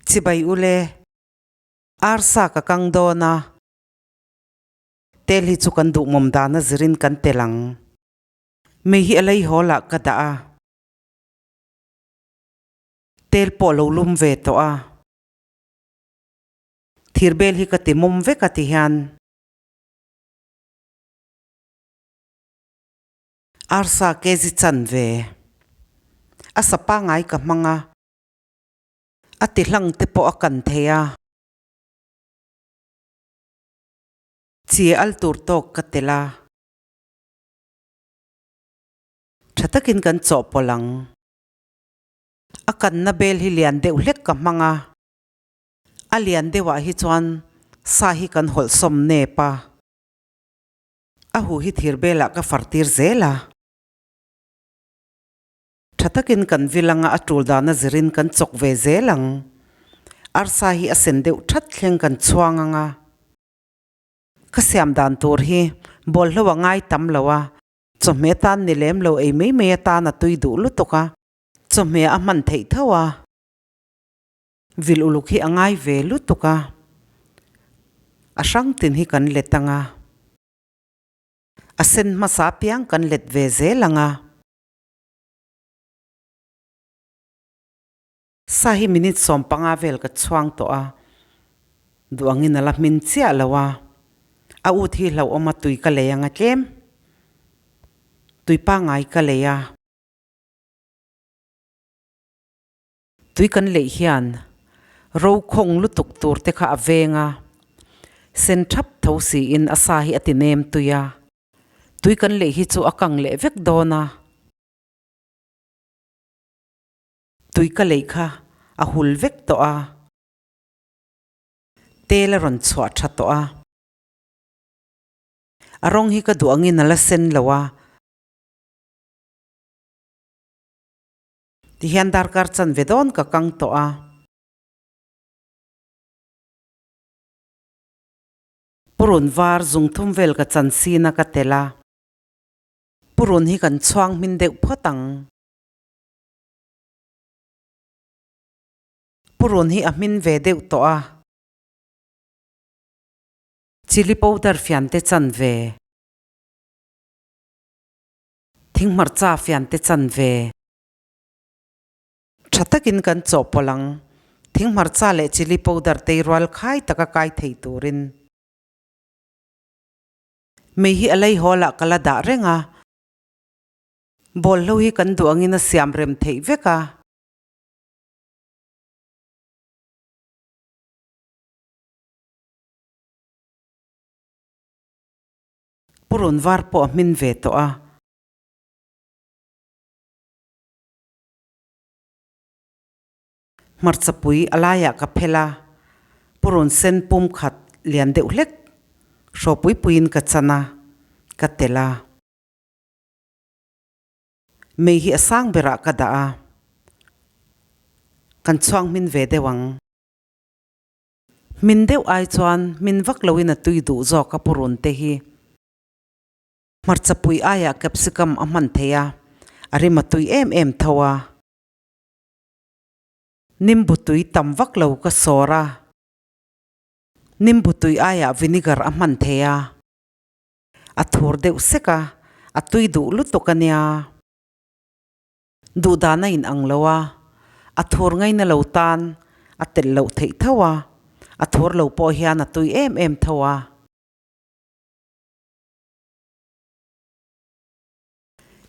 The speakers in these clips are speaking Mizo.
Chibai ule, arsa ka kang dawn a, tel hi chu kan duhmawm dana zirin kan tel ang. Mei hi a lei hawl ah ka dah a, tel pawh lo lum ve tawh a, thirbel hi ka ti mum vek a ti hian. Arsa kg chanve a sa pangai ka hmang a, a ti hlang te pawh a kan thei a. Chi al tur tawk ka tel a. Tha takin kan chawhpawlh ang. A kanna bel hi lian deuh hlek ka hmang a. A lian deuhah hi chuan sa hi kan hawlhsawm nep a. A hu hi thir belah ka far tir zel a. Tha takin kan vil anga a tul dana zirin kan chawk ve zel ang. Arsa hi a sen deuh that thleng kan chhuang anga. Ka siam dan tur hi bawlhlo a ngai tam lo a, chawhmeh atan ni lem lo ei mai mai atan a tui duh lutuk a, chawhmeh a hman theih tho a. Vil uluk hi a ngai ve lutuk a, a hrang tin hi kan let ang a, a sen hmasa apiang kan let ve zel ang a. Sa hi minute 15 vel ka chhuang tawh a, duh angin a la hmin chiah lo a, a ut hi hlauhawm a tui ka lei ang a tlem, tui pangngai ka lei a. Tui kan leih hian ro khawng lutuk tur te kha a veng a, sen thap tho siin a sa hi a ti nem tui a. Tui kan leih hi chu a kang leh vek dawn a. Tui ka leih kha a hul vek tawh a, tel a rawn chhuah tha tawh a. A rawng hi ka duh angin a la sen lo a. Tihian darkar chanve dawn ka kang tawh a. Purun var zungthum vel ka chan sin a ka tel a. Purun hi kan chhuang hmin deuh phawt ang. Purun hi a hmin ve deuh tawh a. Chilli powder fiante chanve. Thinghmarcha fiante chanve. Tha takin kan chawhpawlh ang. Thinghmarcha leh chilli powder tei rual khai taka kai thei turin. Mei hi a lei hawl ah ka la dah reng a. Bawlhlo hi kan duh angin a siam rem theih vek a. Purun var pawh a hmin ve tawh a. Hmarchapui a laiah ka phel a, purun sen pum khat lian deuh hlek hrawpui puiin ka chan a, ka tel a. Mei hi a sang berah ka dah a, kan chhuang hmin ve deuh ang. Hmin deuh ai chuan hmin vak loin a tui duh zawk a purun te hi. Hmarchapui aiah capsicum a hman thei a, a rim a tui em em tho a. Nimbu tui tam vak lo ka sawr a, nimbu tui aiah vinegar a hman thei a, a thur deuh sek a, a tui duh lutuk a nia. Duhdan a inang lo a, a thur ngaina lo tan a telh loh theih tho a, a thur lo pawh hian a tui em em tho a.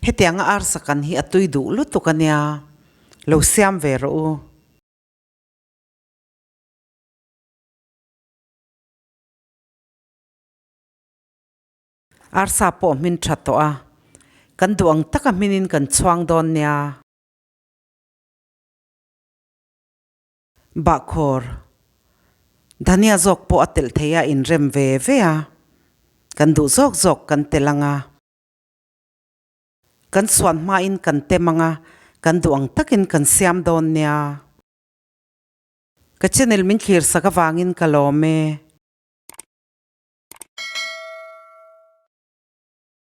Hetianga arsa kan hi a tui duh lutuk a nia, lo siam ve rawh u. Arsa pawh hmin tha tawh a, kan duh ang taka hminin kan chhuang dawn nia. Bahkhawr, dhania zawk pawh a telh thei a inrem ve ve a, kan duh zawk zawk kan telh ang a. Kan suan hmain kan tem ang a, kan duh ang takin kan siam dawn nia. Ka channel min thlir sak avangin ka lawm e.